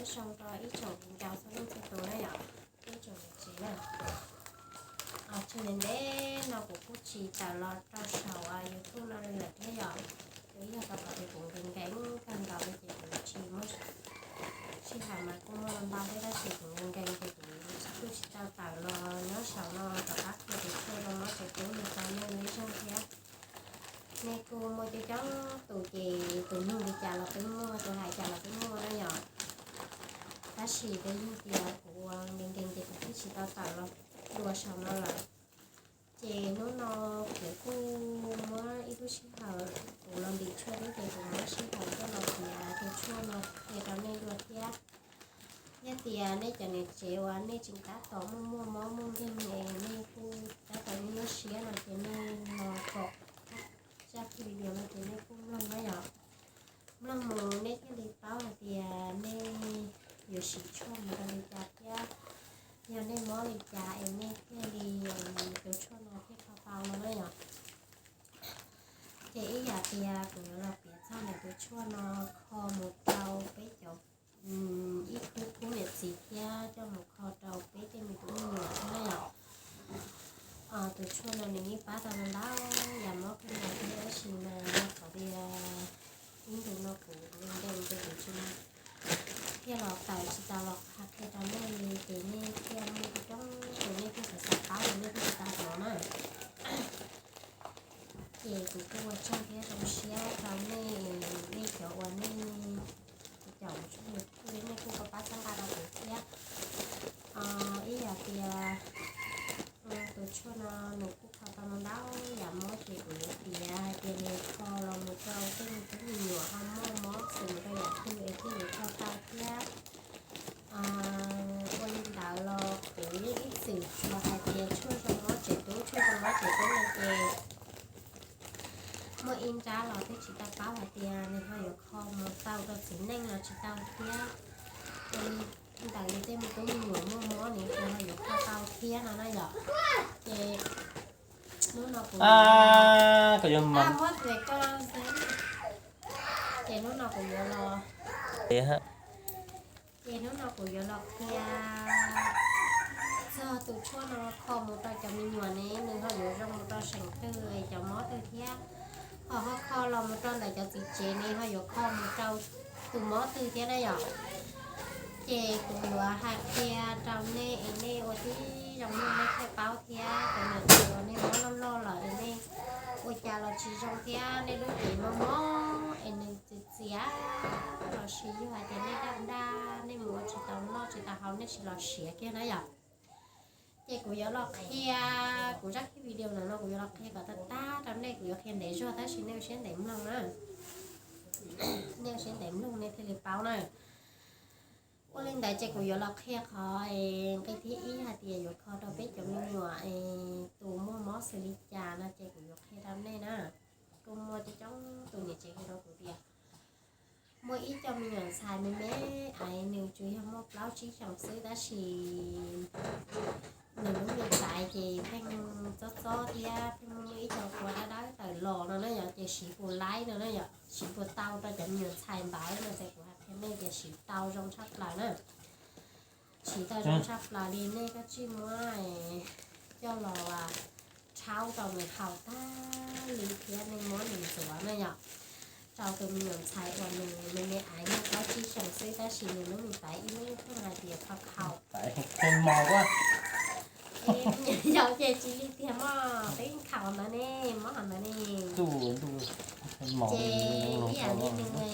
Zoo rau ib tsoom viv ncaus txhua leej txhua tus na yom, ib tsoom niam tsev na. Tsis ntev ntev no kuv kuj tsis tawm los rau saum YouTube no li lawm thiab yom. Ces yog rau qhov tias kuv nkees nkees kawg nkaus li ces kuv tsis muaj sij hawm mas kuj muaj ntau thiab tab sis kuv nkees nkees ces kuv kuj tsis tau tawm los nyob saum no rov qab qhia tus tshuaj no mob tsev tub no rau nej ib zaug thiab. Nej kuj muaj coob coob tus ces tus nug li cas los twb muaj, tus hais cas los twb muaj na yom. Tab sis twb yog tias kuv ua nkees nkees ces kuv twb tsis tau tawm los dua saum no lawm. Ces hnub no kuv kuj muab ib lub sij hawm kuv los ntim tshuaj thiab ces kuv muab sij hawm coj los piav tus tshuaj no qhia rau nej dua thiab. Yog tias nej cov niam tsev uas nej tseem tab tom muaj muaj mob muaj nkeeg es nej kuj tab tom nyuaj nyuaj siab no ces nej los koom zaj video no ces nej kuj mloog na yom. Mloog mus nej thiaj li paub hais tias nej yuav siv tshuaj mus rau li cas thiab yog nej mob li cas es nej thiaj li tus tshuaj no thiaj kho tau no na yom. Ces ib yam tias kuv yuav los piav txog ntawm tus tshuaj no kho mus rau peb cov ib khub khub niam txiv thiab coj mus kho rau peb tej me tub me nyuam thiab na yom. Tus tshuaj no nws yeej pab tau ntau yam mob kawg nkaus thiab tab sis mas qhov tias ib ntus no kuv nkees nkees ces kuv tsis thiaj los tawm tsis tau los qhia rau nej li ces nej thiaj muaj coob tus nej thiaj xav xav paub los nej thiaj tsis tau hnov na. Ces kuv kuj ua tsaug thiab zoo siab rau nej, nej cov uas nej caum kuv tshooj YouTube nej kuj pab txhawb nqa rau kuv thiab. Ib yam tias tus tshuaj no nws kuj kho tau ntau yam mob ces kuv yuav piav hais tias nws kho los mus rau tej me tub me nyuam ho muaj mob xws mus rau yam twg es thiaj yuav kho tau thiab. Ua li ntawd los kuv yeej ib txwm tsuas hais tias tshuaj zoo mob tsev tub, tshuaj zoo mob tsev tub no ces muaj ib nrab los twb tsis tau paub hais tias nws ho yuav kho mus tau rau txiv neej los tsis tau thiab. Ua li ntawd li tej me tub me nyuam muaj mob nws ho yuav kho tau thiab no na yom. Ces hnub no kuv, koj yuav mas, ces hnub no kuv yuav los, ces hnub no kuv yuav los qhia txog tus tshuaj no kho mus rau cov me nyuam ne nws ho yuav zoo mus rau seem twg, cov mob twg thiab. Ho ho kho los mus rau ntawm cov txiv tsev ne ho yuav kho mus rau tus mob twg thiab na yom. Ces kuv yuav hais qhia rau nej es nej ua tib zoo mloog nej thiaj paub thiab. Cov niam tsev uas nej mob loj loj lawm es nej ua cas los tsis zoo thiab nej lub cev mob mob es nws txias txias los sis yog hais tias nej daj daj nej mus ua tsis tau noj tsis tau haus nej tsis los siav kiag na yom. Ces kuv yuav los qhia, kuv zaj video no no kuv yuav los qhia kom tag tag rau nej, kuv yuav qhia ntev zog tab sis nej ua siab ntev mloog na, nej ua siab ntev mloog nej thiaj li paub na. Ua li ntawd ces kuv yuav los qhia qhov nqe thib ib hais tias yuav kho rau peb cov me nyuam es tus muaj mob xws li cas no ces kuv yuav qhia rau nej na. Kuj muaj coob coob tus niam tsev hais rau kuv tias muaj ib co me nyuam ntxhais me me es nws tsuas yog muaj plaub tsib xyoos xwb tab sis nws lub me ntxhais ces pheej txob txob thiab pheej muaj muaj ib co kua dawb dawb tawm los no na yom, ces siv puas laib no na yom, siv puas tau rau cov me nyuam ntxhais ntawd no ces kuv hais qhia nej tias siv tau zoo tshaj plaws na. Siv tau zoo tshaj plaws li nej koj tsij muab coj los rhaub rau nws haus tag li thiab nej muab nws ntxuav na yom, rau tus me nyuam ntxhais uas nws me me aiv muaj plaub tsib xyoos xwb tab sis nws lub me ntxhais ib lub pheej hais tias kho khaus, yau ces tsis li tiag mog, twb khaus ntawd ne, mob ntawd ne. Ces ib yam li nws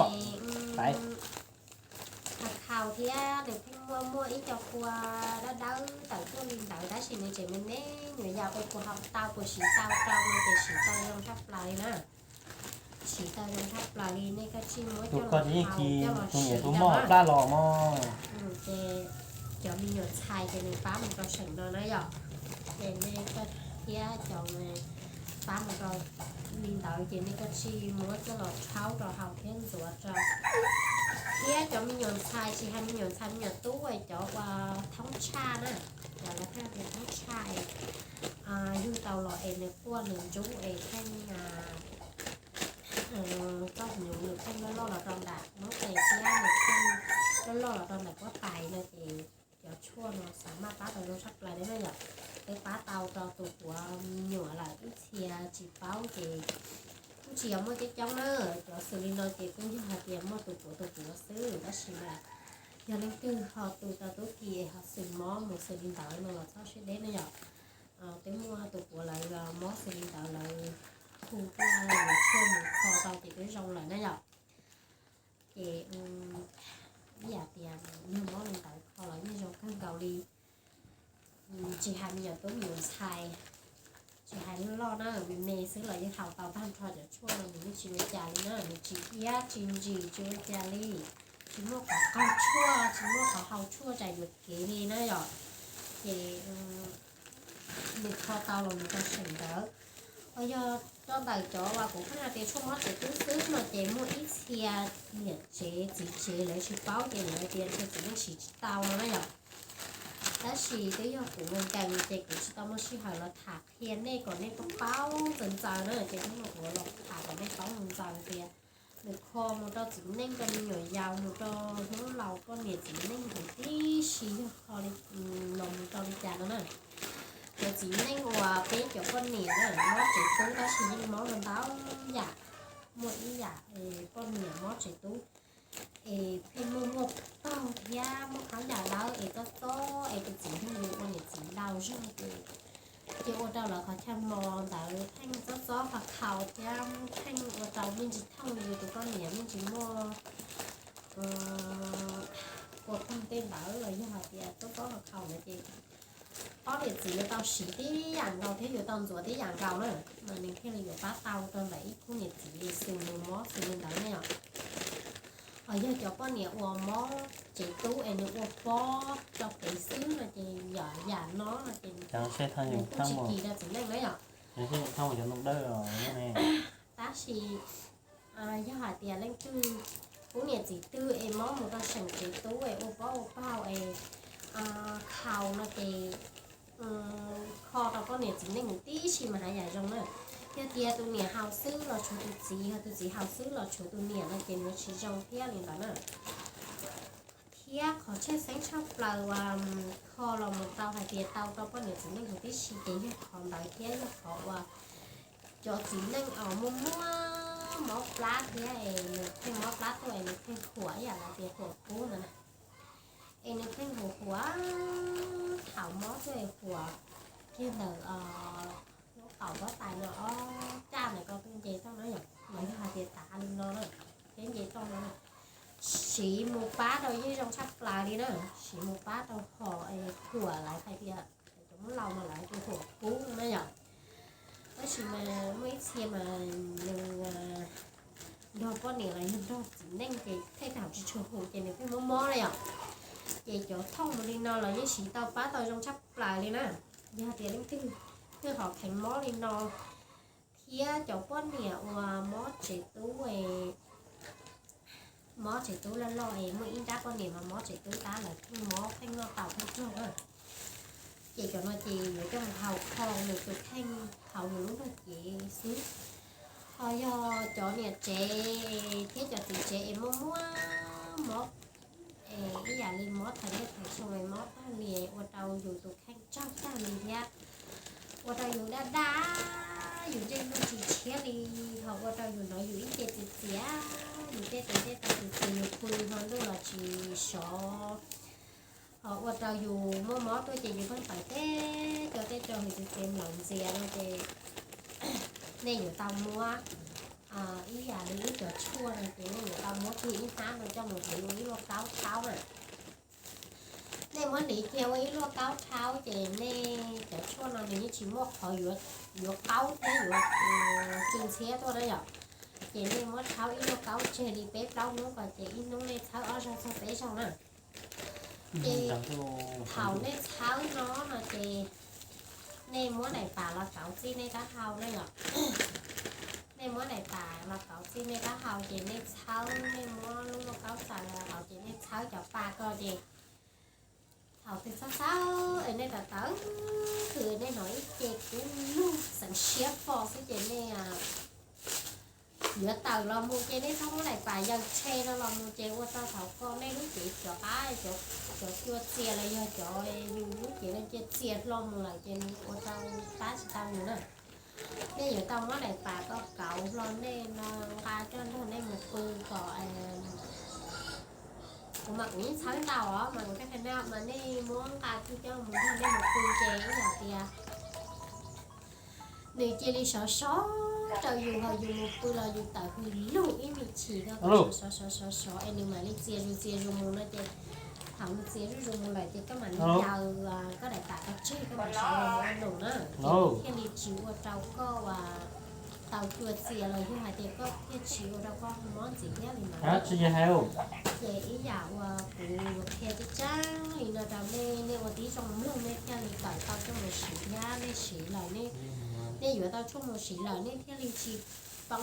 khaus thiab nws pheej muaj muaj ib co kua dawb dawb tawm tuaj li ntawd tab sis nws tseem me me nyuam yaus, puas haus tau puas siv tau rau no ces siv tau zoo tshaj plaws li na. Siv tau zoo tshaj plaws li nej koj tsij muab coj los haus coj los siv rau na. Ces cov me nyuam ntxhais ces nws pab mus rau seem no na yom, ces nej koj thiab cov pab mus rau li ntawd ces nej koj tsij muab coj los rhaub rau haus thiab ntxuav rau. Thiab cov me nyuam ntxhais tsis hais me nyuam ntxhais me nyuam tub es cov uas thoob tshaj na, cov lawv pheej tias thoob tshaj es yug tau los es nws quaj nws ntsub es pheej txoj hnyuv nws pheej loj loj los rau nram lub qe thiab nws pheej loj loj los rau nram pob Tsis paub ces kuj tsis yog muaj coob coob na, cov xws li no ces kuj yog hais tias muaj tus puav tus puav xwb, tab sis mas yog leej twg ho tu tau tub ki ho xws mob mus xws li ntawd no los txhob siab deb na yom. Twb muaj tus puav lawv mob xws li ntawd lawv hu tuaj yuav tshuaj mus kho tau ces twb zoo lawm na yom. Ces ib yam tias yog mob li ntawd kho los yeej zoo kawg nkaus li. Tsis hais me nyuam tub me nyuam ntxhais, tsis hais loj loj na, me me xwb los yeej haus tau tag nrho cov tshuaj no, nws yeej tsis ua cas li na, nws tsis iab tsis ntsim tsis ua cas li. Tsis muaj qhov qaug tshuaj, tsis muaj qhov haus tshuaj tsam yuam kev li na yom. Ces nws kho tau los mus rau seem ntawd. Ho yog rau ntawm cov uas kuv pheej hais tias tshuaj mob tsev tub xwb no ces muaj ib txhia niam tsev txiv tsev lawv tsis paub ces lawv hais tias ntshe txiv neej siv tsis tau no na yom. Tab sis twb yog kuv nkees nkees ces kuv tsis tau muaj sij hawm los tham qhia nej kom nej paub paub ntxaws ntxaws na, ces hnub no kuv los tham kom nej paub ntxaws ntxaws tias nws kho mus rau txiv neej rau me nyuam yaus mus rau hnub laus poj niam txiv neej huv tib si yog kho li los mus rau li cas no na. Cov txiv neej uas peb cov poj niam na mob tsev tub tab sis yeej mob ntau yam, muaj ib yam poj niam mob tsev tub es pheej muaj muaj paug thiab muaj qhov yam dawb es tob tob es tus txiv neej ua niam txiv ntau zog ces cia ua rau lawv qhov chaw mos ntawd pheej txob txob qhov khaus thiab pheej ua rau me ntsis thooj yus tus poj niam me ntsis muaj ua pog tej ntawd los yog hais tias txob txob qhov khaus ntawd ces ob niam txiv yuav tau siv tib yam nkaus thiab yuav tau ntxuav tib yam nkaus na, mas nws thiaj li yuav pab tau rau ntawm ib khub niam txiv li xws mus mob xws li ntawd ne yom. Ho yog cov poj niam uas mob tsev tub es nws ua pob rau kev xwb no ces yam yam no no ces nws kuj tsis kis rau txiv neej na yom. Tab sis yog hais tias leej twg, khub niam txiv twg es mob mus rau seem tsev tub es ua pob ua paug es khaus no ces kho rau poj niam txiv neej tib si mas haj yam zoo na. Yog tias tus niam haus xwb los tshuav tus txiv, yog tus txiv haus xwb los tshuav tus niam no ces nws tsis zoo thiab li ntawd na. Thiab qhov tshwj xeeb tshaj plaws uas kho los mus tau hais tias tau rau poj niam txiv neej huv tib si ces yog qhov ntawd thiab yog qhov uas cov txiv neej uas muaj muaj mob plab thiab es nws pheej mob plab tuaj es nws pheej huam ib yam li tias huam kub ntawd na. Es nws pheej huam huam thaum mob tuaj es huam kiag ntawm lub qaum huab tais no ob caj ntawm ko tuaj nce toj na yom, los yog hais tias tav li no na, thiab nce toj no na. Siv mus pab rau yeej zoo tshaj plaws li na, siv mus pab rau hom es huam lawv hais tias cov Hmoob laus mas lawv tias huam kub na yom. Tab sis mas muaj ib txhia mas nws nrog poj niam los yog nrog txiv neej ces tej thaum tsis tshua huam ces nws pheej mob mob na yom. Ces cov thooj mus li no los yeej siv tau pab tau zoo tshaj plaws li na. Yog tias leej twg twb ho kheev mob li no thiab cov poj niam uas mob tsev tub, mob tsev tub loj loj es muaj ib nrab poj niam mas mob tsev tub tab lawv pheej mob pheej noj tau pheej rog na. Ces cov no ces yuav coj mus haus kho nws tus kheej hauv nws lub nrog cev xwb. Ho yog cov niam tsev thiab cov txiv tsev es muaj muaj mob es ib yam li mob thawm niaj thawm xyoo es mob tag li ua rau yus tus kheej tsaug tag li thiab ua rau yus daj daj, yus ntsej muag tsis tshiab li, ho ua rau yus hnov yus ib ce txias txias, yus tej tes tej taw txias txias, yus pw hmo ntuj los tsis sov. Ho ua rau yus muaj mob tuaj ces yus pheej tawm teb co teb co hws txias txias mlom ntxias no ces nej yuav tau muab ib yam li ib cov tshuaj no ces nej yuav tau muab kiag ib hnab no coj mus hliv ua ib luaj kaub rhaub na. Nej muab hliv kiag ua ib luaj kaub rhaub ces nej cov tshuaj no nws yeej tsis muaj qhov yuav qaub thiab yuav tsw ntxhiab tuaj na yom. Ces nej muab rhaub ib luaj kaub tseg li peb plaub hnub ko ces ib hnub nej txhawb ob zaug txog peb zaug na. Ces thaum nej txhawb no no ces nej muab daim pam los kauv txij nej taub hau na yom. Nej muab daim pam los kauv txij nej taub hau ces nej txhawb, nej muab lub luaj kaub txaws los hauv ces nej txhawb cov pa ko ces thaum twg txhawb txhawb es nej tawm tawm hws nej hnov ib ce kub lug xeev siab fo xwb ces nej yuav tawm los mus ces nej txhob muab daim pam yaws tshe no los mus ces ua rau thaum ko nej lub cev cov qab, cov cua txias los yog cov yus lub cev no cia txias hlo mus lawm ces nws ua rau pab tsis tau yus na. Nej yuav tau muab daim pam ko kauv hlo nej no nqa coj nrog nej mus pw kom, kuv mas kuv yeej txhawb ntau os, mas kuv thiaj hais nej mas nej muab nqa kiag coj mus nrog nej mus pw ces ib yam tias nws cia li sov sov rau yus, ho yus mus pw los yus tawm hws lug ib me chim no sov sov sov sov es nws mam li txias zus txias zus mus no ces thaum nws txias zuj zus mus lawm ces koj mam li yaws koj daim pam ko tseg, koj mam sawv los ua num na, ces nws thiaj li tsis ua rau koj uas tau cua txias los yog hais tias koj thiaj tsis ua rau koj mob ntxiv thiab li ntawd. Ces ib yam uas kuv yuav qhia tseeb tseeb li no rau nej, nej ua tib zoo mloog nej thiaj li kawm tau tshuaj mus siv thiab. Nej siv lawm, nej yuav tau tshuaj mus siv lawm nej thiaj li tsis poob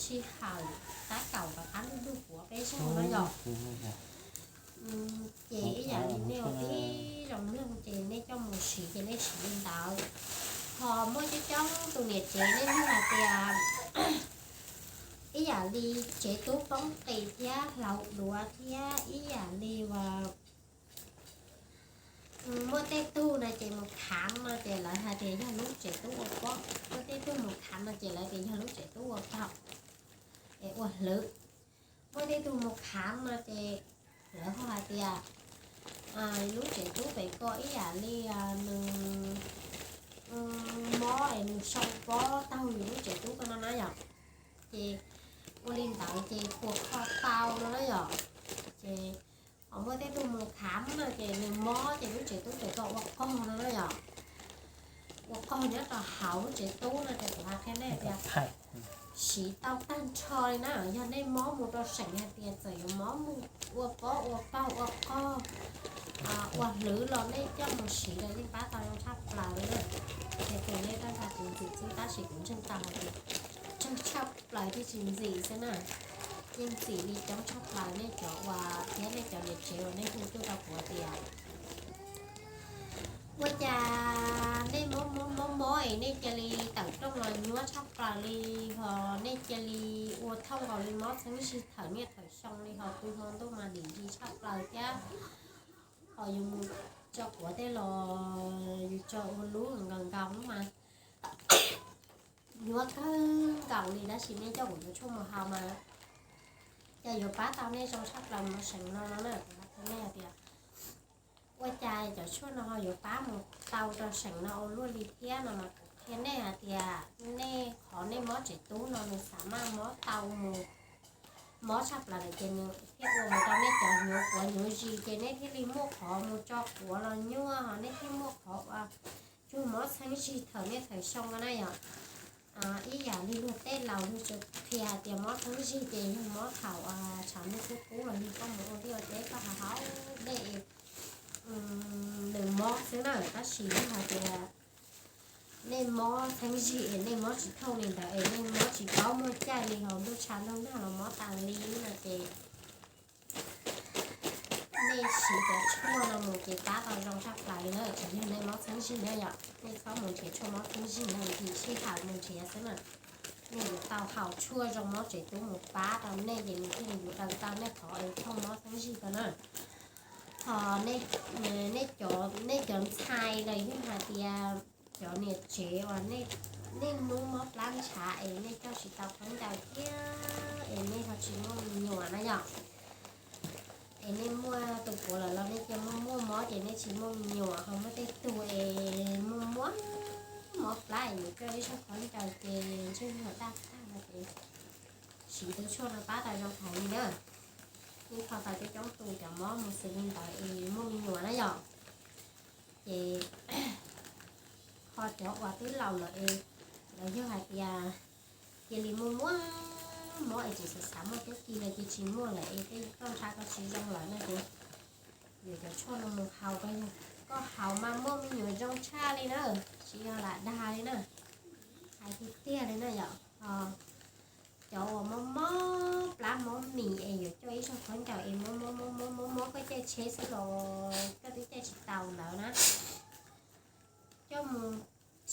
sij hawm tab kaum rov qab lug lug puav peb zaug no yom. Ces ib yam li nej ua tib zoo mloog ces nej coj mus siv ces nej siv li ntawd. Ho muaj coob coob tus niam tsev nej nug hais tias ib yam li tsev tub poob qis thiab hlaus duav thiab ib yam li uas muaj tej tug no ces mus khám no ces lawv hais tias yog lub tsev tub ua pob, muaj tej tug mus khám no ces lawv tias yog lub tsev tub ua paug es ua hlwv. Muaj tej tug mus khám no ces lawv ho hais tias lub tsev tub pem ko ib yam li nws mob es nws sau pob taug yus lub tsev tub ko no na yom. Ces ua li ntawd ces puas kho tau no na yom. Ces ho muaj tej tug mus khám no ces nws mob ces lub tsev tub pem ko ua qog no na yom. Ua qog nyob rau hauv lub tsev tub no ces kuv hais qhia nej tias siv tau tag nrho li na. Yog nej mob mus rau seem hais tias txawm yuav mob mus ua pob ua paug ua qog ua hlwv los nej coj mus siv los yeej pab tau zoo tshaj plaws li na. Ces tus nej rau nrog kuv ntxim xwb tab sis kuv ntseeg tau hais tias tsawg tshaj plaws thiaj tsis ntxim xwb na. Yeej ntxim li coob tshaj plaws nej cov uas thiab nej cov niam tsev uas nej hu tuaj rau kuv tias ua cas nej mob mob mob mob es nej cia li tawm rooj los nyuaj tshaj plaws li, ho nej cia li ua thooj nkaus li mob txheeb zig thawm niaj thawm xyoo li, ho pw hmo ntuj mas dim ntsis tshaj plaws thiab. Ho yus mus tso quav tej los yus tso ua lub nkaus nkaus mas nyuaj kawg nkaus li, tab sis nej coj kuv cov tshuaj mus haus mas cas yuav pab tau nej zoo tshaj plaws mus seem no no na. Kuv hais rau nej hais tias ua cas cov tshuaj no ho yuav pab mus tau rau seem no ua luaj li thiab no mas kuv qhia nej hais tias nej qhov nej mob tsev tub no nws xav maj mob tau mus, mob tshaj plaws lawm ces nws thiaj ua mus rau nej cov hnyuv quav hnyuv zis ces nej thiaj li muaj qhov mus tso quav los nyuaj, ho nej thiaj muaj qhov ua cuag mob txheeb zig thawm niaj thawm xyoo no na yom. Ib yam li luag tej laus luag tsuas qhia hais tias mob txheeb zig ces yog mob thaum tshav ntuj kub kub los yog koj mus ua liaj ua teb koj haus haus dej, nws mob xwb na. Tab sis yog hais tias nej mob txheeb zig es nej mob tsis thooj li ntawd es nej mob tsis paub muaj caij li, haus ntuj tshav ntuj nag los mob tas li no ces nej siv cov tshuaj no mus ces pab tau zoo tshaj plaws li na. Tsis yog nej mob txheeb zig na yom, nej txhob mus nrhiav tshuaj mob txheeb zig no vim sij hawm mus nrhiav xwb na. Nej yuav tau haus tshuaj zoo mob tsev tub mus pab rau nej ces nws thiaj li yuav daws tau nej qhov es thooj mob txheeb zig ko na. Ho nej cov ntxhais los yog hais tias cov niam tsev uas nej hnub mob plab ntshav es nej coj tsis tau khaub ncaws thiab es nej ho tsis muaj me nyuam na yom, es nej muaj tus puav lawm los nej cia muaj muaj mob ces nej tsis muaj me nyuam, ho muaj tej tug es muaj muaj mob plab es yuav coj ib zag khaub ncaws ces ntsej muag daj tag no ces siv tus tshuaj no pab tau zoo heev li na. Yeej kho tau coob coob tus cov mob mus xws li ntawd es muaj me nyuam na yom. Ces ho cov uas twb laus lawm es los yog hais tias cia li muaj muaj mob es tseem xav xav muaj cuab ki los cia tsis muaj lawm es tej koj ntshav koj tsis zoo lawm no ces yuav cov tshuaj no mus haus, koj haus mas muaj me nyuam zoo tshaj li na, tsis yog lam dag li na, hais tiag tiag li na yom. Cov uas mob mob plab mob mis es yuav coj ib zag khaub ncaws es mob mob mob mob mob mob koj caij tsheb xwb los koj twb caij tsis taus ntawd na, coj mus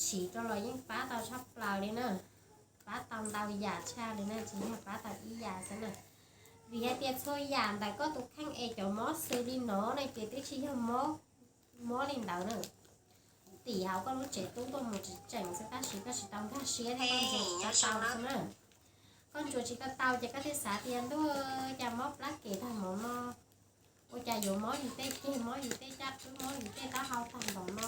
siv rau los yeej pab tau tshaj plaws li na. Pab tau ntau yam tshaj li na, tsis yog pab tau ib yam xwb na. Vim hais tias txhua yam ntawm koj tus kheej es cov mob xws li no na ces twb tsis yog mob li ntawd na. tim hauv koj lub tsev tub tuaj mus tseem tseem xwb tab sis koj tsis tau nkag siab thiab koj ntsuas tsis tau tau xwb na. Koj ntsuas tsis tau tau ces koj thiaj xav tias ntuj, cas mob plab kev tag mus no, ua cas yuav mob yus tej ceg, mob yus tej caj qwb, mob yus tej taub hau tag npaum no.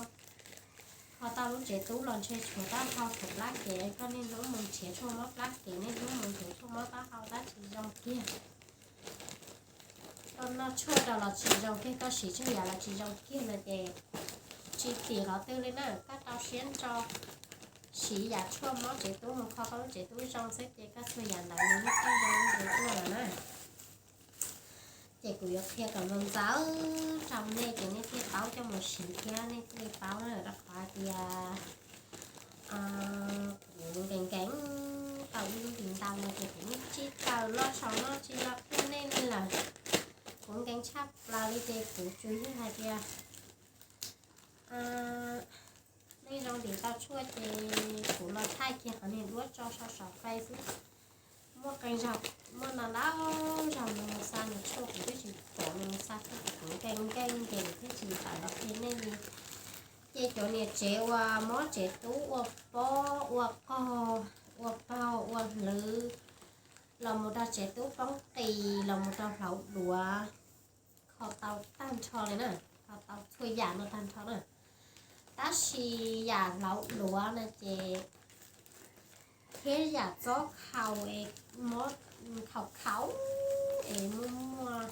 Ho tau lub tsev tub los ntshe tshuav taub hau tshuav plab kev, koj niaj hnub mus nrhiav tshuaj mob plab kev, niaj hnub mus nrhiav tshuaj mob taub hau tab tsis zoo kiag. Koj noj tshuaj rau los tsis zoo kiag, koj siv tshuaj yam los tsis zoo kiag no ces tsis tim qhov twg li na, koj rau siab ntso siv yam tshuaj mob tsev tub mus kho koj lub tsev tub zoo xwb ces koj txhua yam ntawd nws yeej tau zoo li tuaj lawm na. Ces kuv yuav qhia kom ntxaws ntxaws rau nej ces nej thiaj paub coj mus siv thiab nej thiaj li paub na, rau qhov hais tias kuv nkees nkees tau ib lub hlis ntau no ces kuv yeej tsis tau los saum no tsis los qhia nej li lawm. Kuv nkees tshaj plaws li ces kuv tsuas yog hais tias nej zoo ntim tau tshuaj ces kuv los thaij kiag qhov niag duab tso saum saum fej xwb. Muaj qee zaug, muaj ntau ntau zaug nws mus xa nws tshuaj kuv twb tsis pom nws mus xa tshuaj, kuv nkees nkees ces kuv thiaj tsis tawm los qhia nej li. Ces cov niam tsev uas mob tsev tub ua pob ua qaug, ua paug ua hlwv, los mus rau tsev tub poob qis, los mus rau hlauv duav, kho tau tag nrho li na, kho tau txhua yam no tag nrho na. Tab sis yam hlauv duav no ces thiab yam txob khaus es mob khaus khaus es muaj muaj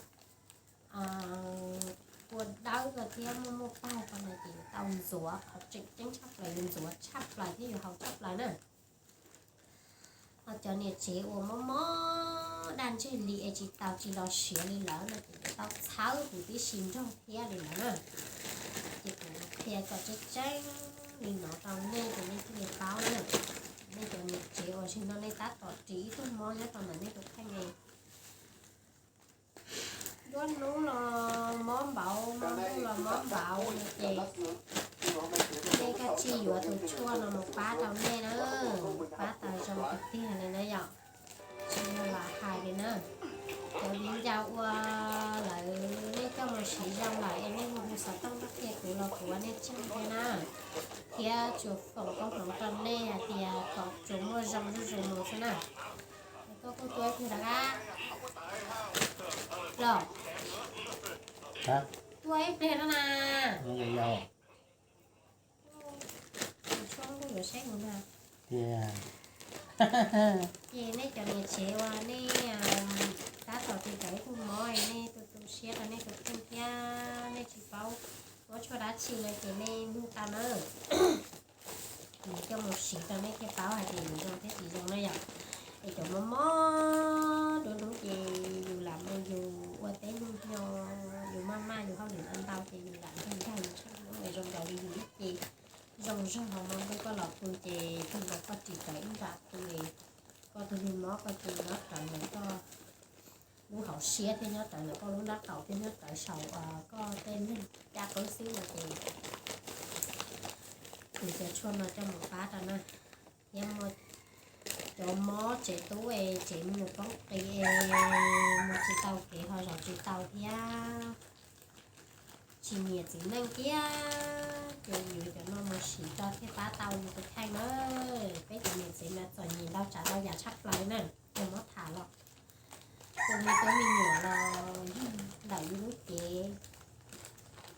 kua dawb ko thiab muaj muaj paug ko no ces yuav tau ntxuav, qhov tseem ceeb tshaj plaws yuav ntxuav tshaj plaws thiab yuav haus tshaj plaws na. Ho cov niam tsev uas mob mob daj ntseg li es tsis tau tsis los siav li lawm no ces yuav tau txhawb kuv tib si nrog thiab li lawm na. Ces kuv qhia kom tseeb tseeb li no rau nej ces nej thiaj li paub na. Nej cov niam tsev uas tsis no nej tab tom ris ib tug mob nyob rau ntawm nej tus kheej, nruab hnub los mob npaum, hmo ntuj los mob npaum no ces nej kav tsij yuav tus tshuaj no mus pab rau nej na, pab tau zoo tiag tiag li na yom. Tsis yog lam hais li na. Cov viv ncaus uas lawv nej coj mus siv zoo lawm es nej hu xov tooj tuaj qhia kuv los kuv ua nej tsaug thiab na, thiab tsuas foom koob hmoov rau nej hais tias kom tsuas muaj zoo zuj zus mus xwb na. Koj kuj tuaj ib pliag rov qab los? Tuaj ib pliag no na. Tus tshuaj kuj yuav saib mus na. Ces nej cov niam tsev uas nej tab tom ris rawv ib tug mob, nej tu tu siab rau nej tus kheej thiab nej tsis paub muab tshuaj dab tsi no ces nej nug tau na. Nws coj mus siv rau nej thiaj paub hais tias yus zoo thiab tsis zoo na yom. Es cov mob mob dua hnub ces yus lam mus yus ua teb hnub nyo, yus maj maj yus hauj lwm ntau ntau ces yus lam nkag nkag yus tshaj hnub es zoo nkaus li yus ib ce zoo zog hauv hmo ntuj koj los pw ces tag nrho koj ris rawv ib nram pw, koj tus me mob koj ces nyob rawv ntawm koj lub hauv siab thiab nyob rawv ntawm koj lub nrab qaum thiab nyob rawv saum koj tej neeg caj qwb xwb no ces kuv cov tshuaj no coj mus pab rau na. Thiab muaj cov mob tsev tub es tsev me nyuam poob qis es mus tsis tau kev ho zov tsis tau thiab tsis nyiam txiv neej thiab ces yuav cov no mus siv rau thiaj pab tau yus tus kheej na. Peb cov niam txiv mas txom nyem ntau tsav ntau yam tshaj plaws na, yog muab tham los tus me tub me nyuam los yog ntawm yus lub cev,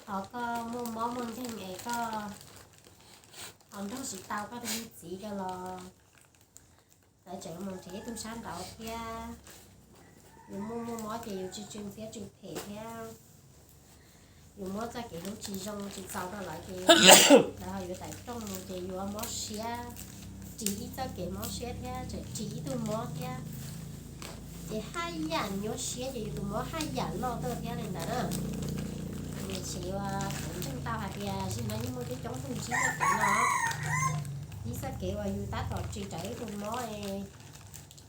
thov koj muaj mob muaj nkeeg es koj ho nrog tsis tau koj tus me txiv ko los lawv tseem mus nrhiav ib tug sab nraud thiab. Yus muaj muaj mob ces yus tsw tsw ntxhiab tsw phem thiab. Yus muab txoj kev hlub tsis zoo tsis txaus rau lawv ces lawv ho yuav tawm rooj mus ces yus mob siab, ris ib txoj kev mob siab thiab tseem ris ib tug mob thiab. Ces haj yam nyuaj siab ces yus tus mob haj yam loj tuaj thiab li ntawd na. Niam tsev uas kuv ntseeg tau hais tias zim no yeej muaj coob coob tug ntsib txoj kev no, ntsib txoj kev uas yus tab tom ris rawv ib tug mob,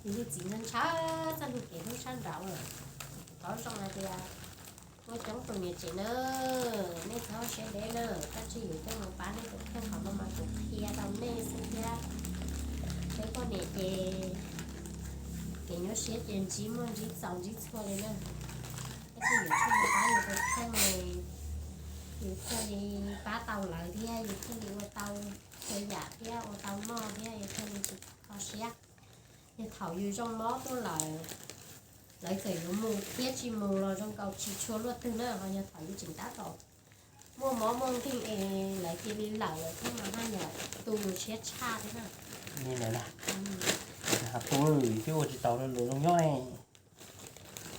yus niag txiv ntshaw ntshaw txoj niag kev hlub sab nraud. Qhov zoo hais tias muaj coob tus niam tsev na, nej txhob siab deb na, koj tsis yuav coj mus pab nej tus kheej, qhov no mas kuv qhia rau nej xwb thiab. Peb poj niam ces kev nyuaj siab ces ntsib muaj ntsib txaus ntsib txhua li na. Koj tsis yuav coj mus pab yus tus kheej li, Yus thiaj li pab tau lawv thiab yus thiaj li ua tau txhua yam thiab ua tau noj thiab yus thiaj li tsis kho siab. Yog thaum yus zoo mob tuaj lawm, lawv txawm yuav mus thiab tsis mus los zoo nkaus tsis tshua luaj twg na, ho yog thaum yus tseem tab tom muaj mob muaj nkeeg es lawv cia li lawm lawm thiab mas haj yam tu yus siab tshaj thiab na. Li ntawd na, tu twb ua tsis tau rau lawv zoo nyob ne.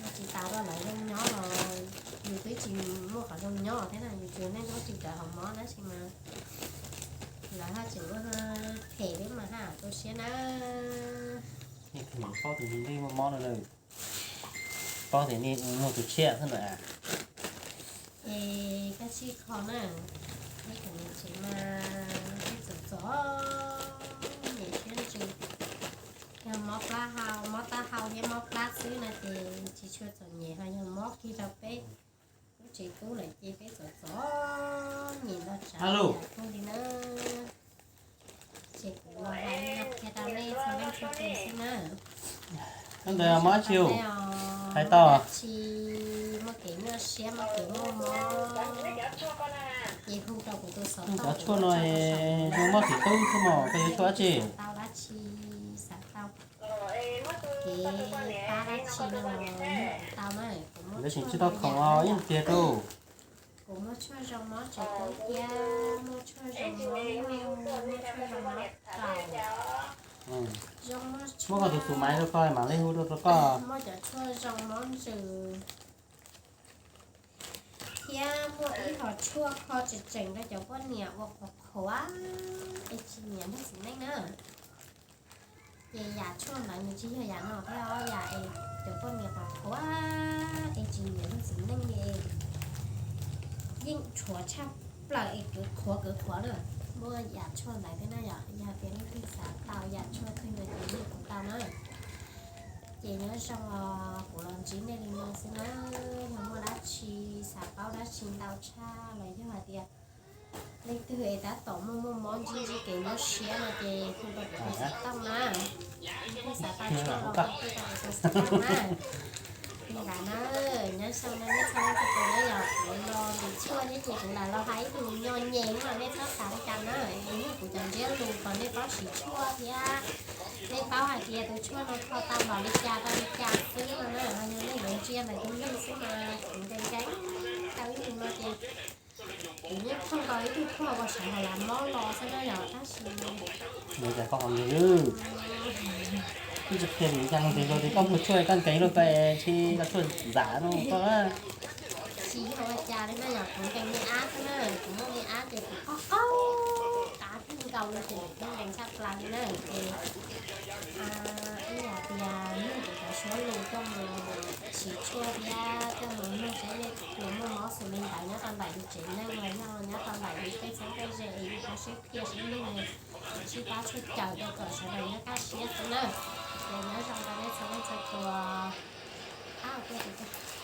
Ua tsis tau rau lawv zoo nyob los yus twb tsis muaj qhov zoo nyob thiab na, yus tsuas neej nyob tsis tawv hauv mob tab sis mas lawv haj tseem ua phem thiab mas haj tu siab na. Paub tias nws muaj mob no lawm, paub tias nej muaj tus tshiab xwb na. Es koj sib kho na, nej kom niam tsev mas peb txom txom nyem siab ntsws. Yog mob plab hau, mob taub hau thiab mob plab xwb no ces tsis tshua txom nyem, ho yog mob kiag rau peb lub tsev tub lawm ces peb txom txom nyem nto tsav yam kawg li na. Ces kuv los hais li no qhia rau nej txhua leej txhua tus xwb na. Ntawd mob tsis hais tau, dab tsi muaj kev nyuaj siab muaj kev muaj mob ces hu rau kuv tus xov tooj, cov tshuaj no zoo mob tsis tub xwb mas koj yuav tshuaj dab tsi? Xav tau dab tsi, xav tau kev pab dab tsi no los nug kuv tau na. Kuv muaj, tab sis tsis tau khoom os, yeej tiag rau. Kuv muaj tshuaj zoo mob tsev tub thiab muaj tshuaj zoo mob nyuj, muaj tshuaj zoo mob kaus. Zoo mob, muab koj tus xu maiv rau koj mam li hu rau koj. Muaj cov tshuaj zoo mob ntsws thiab muaj ib hom tshuaj kho tseem tseem rau cov poj niam uas qhuav qhuav es tsis nyiam lub txiv neej na. Ces yam tshuaj ntawd nws tsis yog yam no thiab os, yam es cov poj niam qhuav qhuav es tsis nyiam lub txiv neej li, yeej rhuav tshaj plaws es kwv qhuav kwv qhuav na. Muaj yam tshuaj ntawd thiab na yom, yog tias leej twg xav tau yam tshuaj twg no ces nug kuv tau na. Ces nyob zoo os, kuv los ntsib nej li no xwb na. Yog muaj dab tsi, xav paub dab tsi ntau tshaj los yog hais tias leej twg es tab tom muaj muaj mob ntsib ntsib kev nyuaj siab no ces hu rau kuv tus xov tooj na. Leej twg xav tau tshuaj los hu rau kuv tus xov tooj na. Li ntawd na, nyob zoo na nej txhua leej txhua tus na, yog kuv los ntim tshuaj thiab ces kuv lam los hais ib tug nyo nyem no nej txhob xav li cas na. Yog kuv cov ntsiab lus kom nej paub siv tshuaj thiab nej paub hais tias tus tshuaj no kho tau npaum li cas tau li cas xwb no na. Ho yog nej yuav ntsia ntawm tus neeg xwb mas kuv nkees nkees tau ib tug no ces kuv yeej pheej tau ib tug pog uas sawv hauv lawv mob los xwb na yom, tab sis nws cas koj ho nkees lawm. Twb tsis qhia vim li cas nkees los tias koj muaj tshuaj koj nkees luaj koj tsis koj tshuaj ntxam no koj. Tsis yog ua cas li na yom, kuv nkees me ab xwb na, kuv muaj me ab ces kuv qaug qaug qab kawg nkaus li ces kuv nkees tshaj plaws li na ces ib yam tias nug kuv cov suab lus coj mus siv tshuaj thiab coj mus nug seb nej puas muaj mob xws li ntawd nyob rau ntawm yus tsev neeg los yog nyob rau ntawm yus tej txheeb tej ze es yus ho sib qhia sib nug sib pab tshuaj caws rau kom sawv daws nyob kaj siab xwb na. Ces nyob zoo rau nej txhua leej txhua tus.